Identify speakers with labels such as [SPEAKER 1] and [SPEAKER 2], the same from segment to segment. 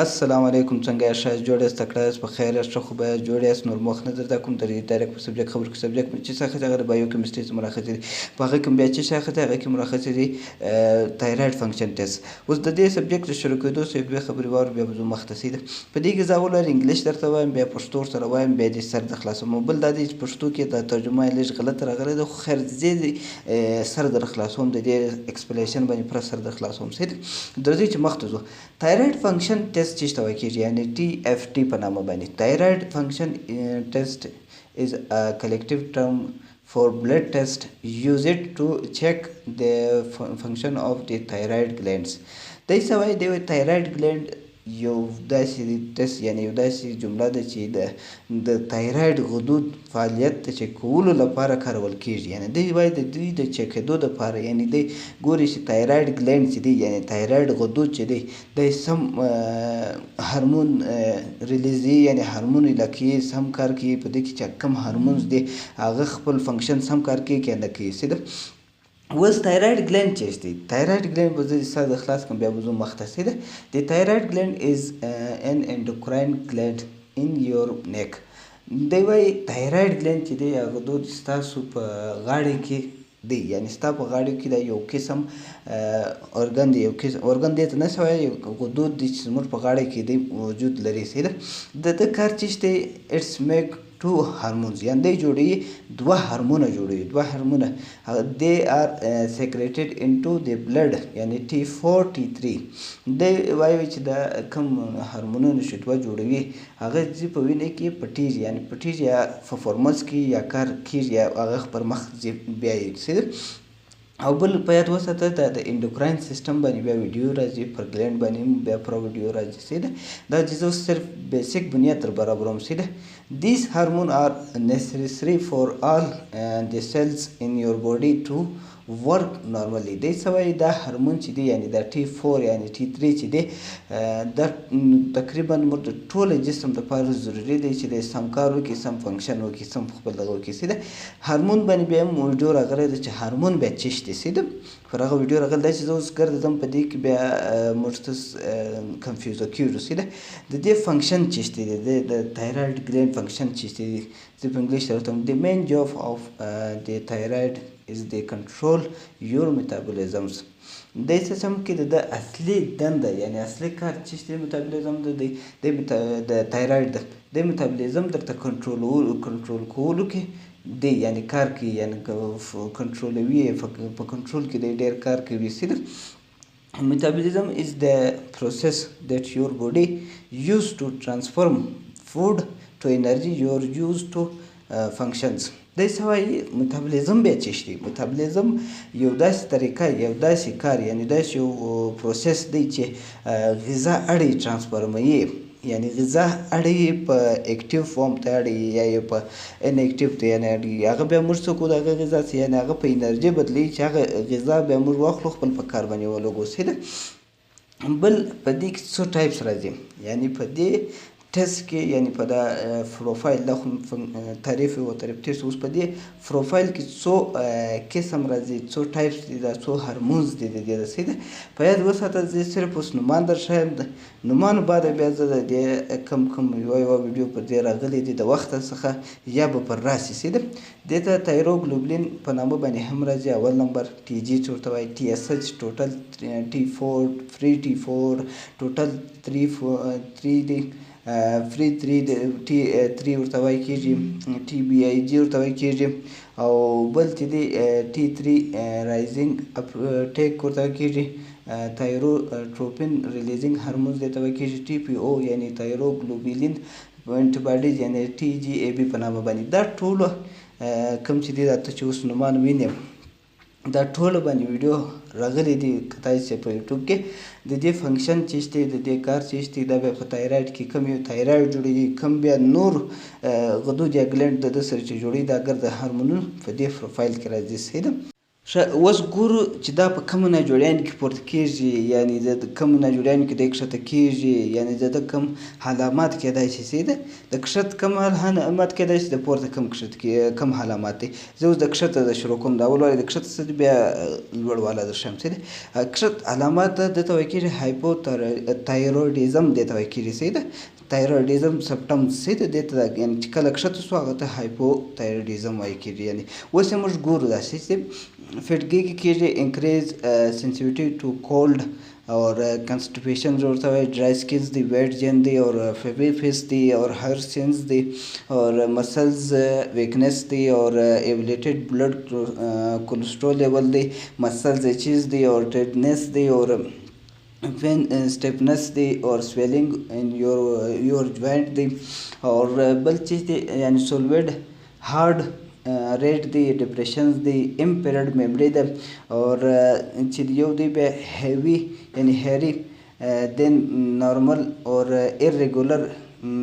[SPEAKER 1] السلام علیکم، څنګه یاست؟ ښه یاست؟ جوړ یاست؟ تکړه یاست؟ په خیر یاست؟ ښه خو به یاست، جوړ یاست؟ نور مخ نه درته کوم. د ډایرکټ په سبجیکټ خبرو کې سبجیکټ مې چې څه اخیستی، هغه د بایو کیمستري څخه راخیستی دی. په هغه کې بیا چې څه اخیستی، هغه کې مې راخیستی دی تایراید فنکشن ټیسټ. اوس د دې سبجیکټ د شروع کېدو څه یو دوې خبرې واورو، بیا به ځو مخته. صحیح ده؟ په دې کې زه اول وار انګلیش درته وایم، بیا پښتو ورسره وایم، بیا دې سر در خلاصوم. او بل دا دی چې پښتو کې دا ترجمه یې لږ غلطه راغلې ده، خو خیر، زه سر در خلاصوم، د دې ایکسپلیشن باندې پوره سر در خلاصوم. صحیح ده؟ درځئ چې مخته ځو. تایراید فنکشن ټیسټ چې ته وایي کېږي، یعنی TFT په نامه باندې. Thyroid function test is a collective term for blood test used to check the function of the thyroid glands. دی څه وایي؟ دی وایي thyroid gland یو داسې ټیسټ، یعنی یو داسې جمله ده چې د تایراید غدود فعالیت د چک کولو لپاره کارول کیږي. یعنی دی وایي د دوی د چک کېدو لپاره، یعنی دی ګوري چې تایراید ګلینډ چې دی، یعنی تایراید غدود چې دی، دی سم هارمون ریلیزي، یعنی هارمون لکې سم کار کوي، په دې کې چې کوم هارمونز دی، هغه خپل فنکشن سم کار کوي که نه کوي. صحیح ده؟ اوس تایراید ګلند چې دی، تایراید ګلند به زه سر د خلاص کړم، بیا به ځو مخته. صحیح ده؟ The thyroid gland is an endocrine gland in your neck. دی وایي تایراید ګلند چې دی، هغه غدود ستاسو په غاړې کې دی، یعنی ستا په غاړې کې دا یو قسم ارګن دی، یو قسم ارګن دی ته نه شوی، یو غدود دی چې زموږ په غاړې کې دی وجود لري. صحیح ده؟ د ده کار چې دی، it's make two hormones، یعنی دی جوړوي دوه هارمونه، جوړوي دوه هارمونه. They are secreted into the blood، یعنی T4، T3. دی وایي چې دا کوم هارمونونه چې دوه جوړوي، هغه ځي په وینې کې پټیږي، یعنی پټیږي یا پرفورمنس کې یا کار کیږي یا هغه پر مخ ځي بیایي. صحیح ده؟ او بل په یاد وساته، دا د انډوکراین سیستم باندې بیا ویډیو راځي، پر ګلینډ باندې بیا پر ویډیو راځي. صحیح ده؟ دا چې زه صرف بیسیک بنیاد در برابروم. صحیح ده؟ These hormones are necessary for all the cells in your body to work normally. دی څه وایي؟ دا هارمون چې دی، یعنی دا T4 یعنی T3 چې دی، دا تقریبا موږ د ټول جسم لپاره ضروري دی چې د سم کار وکړي، سم فنکشن وکړي، سم خپل دغه وکړي. صحیح ده؟ هارمون باندې بیا هم ویډیو راغلی ده چې هارمون بیا څه شی دی. صحیح ده؟ پر هغه ویډیو راغلی دی چې زه اوس ګرځم په دې کې، بیا موږ ته کنفیوز کیږو. صحیح ده؟ د دې فنکشن څه شی دی، د تایراید ګلینډ فنکشن څه شی دی، زه په انګلیش سره ورته: The main job of the thyroid is the control your metabolisms. د سیستم کې د اصلي دنده، یعنی اصلي کار چې دی، میتابولیزم د د تایراید د میتابولیزم درته کنټرول کولو کې دی، یعنی کار کوي، یعنی کنټرولوي، په کنټرول کې دی ډیر کار کوي. صحیح؟ Metabolism is the process that your body used to transform food to energy you use to functions. دی څه وایي؟ میتابولیزم بیا څه شی دی؟ میتابولیزم یو داسې طریقه، یو داسې کار، یعنی داسې یو پروسس دی چې غذا اړي ترانسفورموي، یعنی غذا اړي په اکټیو فارم ته اړي یا یې په ان اکټیو ته، یعنی اړي هغه بیا موږ څه کوو، د هغه غذا څه، یعنی هغه په انرژي بدلوي چې هغه غذا بیا موږ واخلو، خپل په کار باندې ولګو. صحیح ده؟ بل په دې کې څو types راځي، یعنی په دې ټیسټ کې، یعنی په دا پروفایل، دا خو تعریف او تعریف ټیسټ، اوس په دې پروفایل کې څو قسم راځي، څو types دي، دا څو هارمونز دي د دې. صحیح ده؟ په یاد وساته، زه صرف اوس نومان در ښایم، نومان بعد بیا زه د دې کم کم یوه یوه ویډیو پر دې راغلي دي د وخته څخه یا به پر راسي. صحیح ده؟ دې ته تایروګلوبلین په نامه باندې هم راځي، اول نمبر TG چې ورته وایي، TSH، total T4، free T4، total 3 3 دی، free 3 T3 ورته وایي کېږي، TBIG ورته وایي کېږي، او بل چې دی T3 rising uptake ورته وایي کېږي، thyrotropin releasing hormones دی ته وایي کېږي، TPO یعنی تایروګلوبولین انټي یعنی TGAB په نامه باندې. دا ټول کوم چې دی، دا ته چې اوس نومان وینې، دا ټول باندې ویډیو راغلي دي کتای شئ په یوټیوب کې. د دې فنکشن چې شته، د دې کار چې شته، دا بیا په تایراید کې کوم یو تایراید جوړیږي، کوم بیا نور غدود یا ګلند د ده سره چې جوړوي، دا ګرده هارمونونه په دې پروفایل کې راځي. صحیح ده؟ ښه اوس ګورو چې دا په کومو ناجوړیانو کې پورته کیږي، یعنې د کومو ناجوړیانو کې دی کښته کیږي، یعنې د ده کوم علامات کیدای شي. صحیح ده، د کښت کوم علامات کیدای شي، د پورته کوم کښت کې کوم علامات دي. زه اوس د کښته د شروع کوم، د اول وارې د کښته څه دي بیا لوړ والا درښیم. صحیح ده، کښت علامات ده ته ویل کیږي هایپوتایرویډیزم دې ته ویل کیږي. صحیح ده، تایرویډیزم سمپټمز. صحیح ده، دې ته یعنې چې کله کښته شو هغه ته هایپوتایرویډیزم ویل کیږي. یعنې اوس یې موږ ګورو داسې چې فټګي کې کیږي انکریز سینسیټیوټي ټو کولډ اور کنسټیپیشن ورته وایي، ډرای سکینز دی، ویټ جین دی، اور فیبی فیس دی، اور هیر سینز دی، اور مسلز ویکنس دی، اور ایولیټډ بلډ کولیسټرول لیول دی، مسلز چیز دی، اور ټیډنس دی، اور پین سټیفنس دی، اور سویلنګ ان یور جوینټ دی، اور بل چیز دی یعنی سولویډ هارډ ریټ دی، ډپریشنز دی، امپیرډ میموری ده، اور چې یو دی بیا هیوي یعنی هیری دین نارمل اور ایرریګولر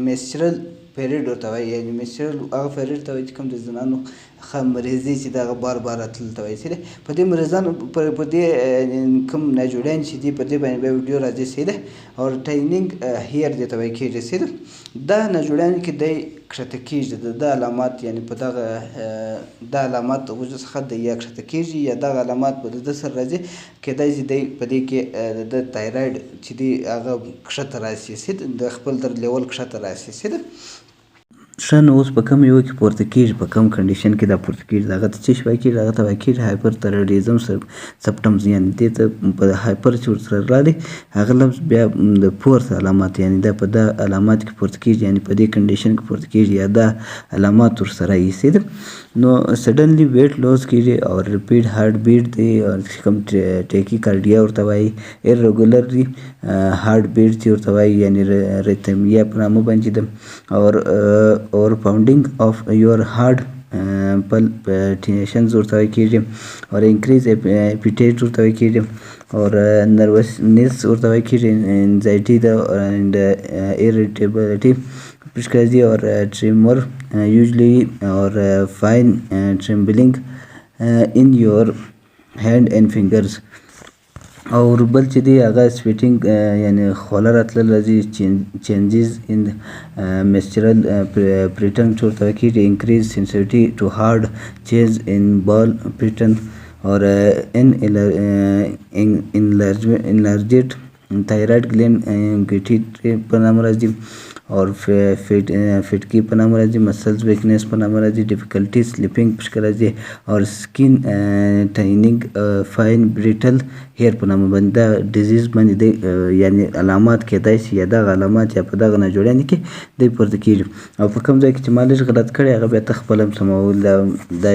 [SPEAKER 1] میسچرل پیریډ ورته وایي. یعنی میسچرل هغه پیریډ ته وایي چې کوم د زنانو ښه مریضي چې دغه بار بار راتلل ته وایي. صحیح ده، په دې مریضانو په دې کوم ناجوړیان چې دي په دې باندې بیا ویډیو راځي. صحیح ده، او ټاینینګ هیر دې ته وایي کېږي. صحیح ده، دا ناجوړیان کې دی کښته کېږي، د دا علامات یعنی په دغه دا علامات وجه څخه دی یا کښته کېږي یا دغه علامات به د ده سره راځي، کیدای شي دی په دې کې د ده تایرایډ چې دی هغه کښته راشي. صحیح ده، د خپل تر لیول کښته راشي. صحیح ده. ښه نو اوس په کوم یو کې پورته کېږي، په کوم کنډیشن کې دا پورته کېږي، هغه ته څه شی وایي کېږي؟ هغه ته وایي کېږي هایپر تایرویډیزم سمپټمز. یعنې دې ته په هایپر چې ورسره راغلی هغه لفظ بیا د پورته علامات، یعنې دا په دا علامات کې پورته کېږي، یعنې په دې کنډیشن کې پورته کېږي یا دا علامات ورسره یي. صحیح ده، نو سډنلی ویټ لوز کېږي او ریپیډ هارټ بیټ دی، او چې کوم ټیکي کارډیا ورته وایي، ایرریګولرلی هارټ بیټ چې ورته وایي، یعنې ریتمیا په نامه باندې ده، اور پاونډینګ آف یور هارټ پلپټیشنز ورته وایي کېږي، اور انکریز اپیټیټ ورته وایي کېږي، اور نروسنس ورته وایي کېږي، انزایټي ده، اینډ ایریټیبلټي پشک راځي، اور ټریمور یوزلی، اور فاین ټریمبلینګ ان یور هینډ اینډ فینګرز. اور بل چې دی هغه سویټینګ یعنی خوله راتلل راځي، چینجز ان میسچرل پیټرن چې ورته کېږي، انکریز سینسیټیوټي ټو هارډ چینج ان بال پیټرن، اور انلارجډ تایرایډ ګلینډ ګټي په نامه راځي، اور فټکی په نامه راځي، مسلز ویکنس په نامه راځي، ډیفیکلټي سلیپینګ پشکه راځي، اور سکین ټاینینګ فاین بریټل هیر په نامه باندې دا ډیزیز باندې دی یعنی علامات کیدای شي یا دغه علامات یا په دغه ناجوړیانو کې دی پورته کېږي. او په کوم ځای کې چې ما لږ غلط کړی هغه بیا ته خپل هم سمول، دا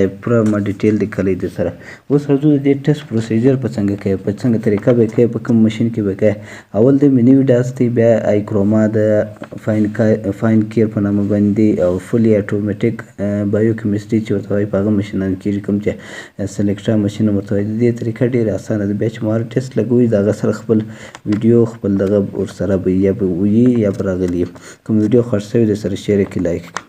[SPEAKER 1] یې پوره ما ډیټیل لیکلی دی سره. اوس راځو د دې ټیسټ پروسیجر په څنګه کوي، په څنګه طریقه به یې کوي، په کوم ماشین کې به کوي. اول د مینی ډاس دی، بیا آیکروما د فاین کیر په نامه باندې، او فولي اټومیټک بایو کیمستري چې ورته وایي په هغه ماشینانو کېږي، کوم چې سلیکټرا ماشین ورته وایي. د دې طریقه ډېره اسانه ده. بیا چې مو هر ټیسټ لګوي د هغه سره خپل ویډیو خپل دغه ورسره به یا به وي یا به راغلي. کوم ویډیو خوښ شوی د سره شیر کړئ، لایک کړئ.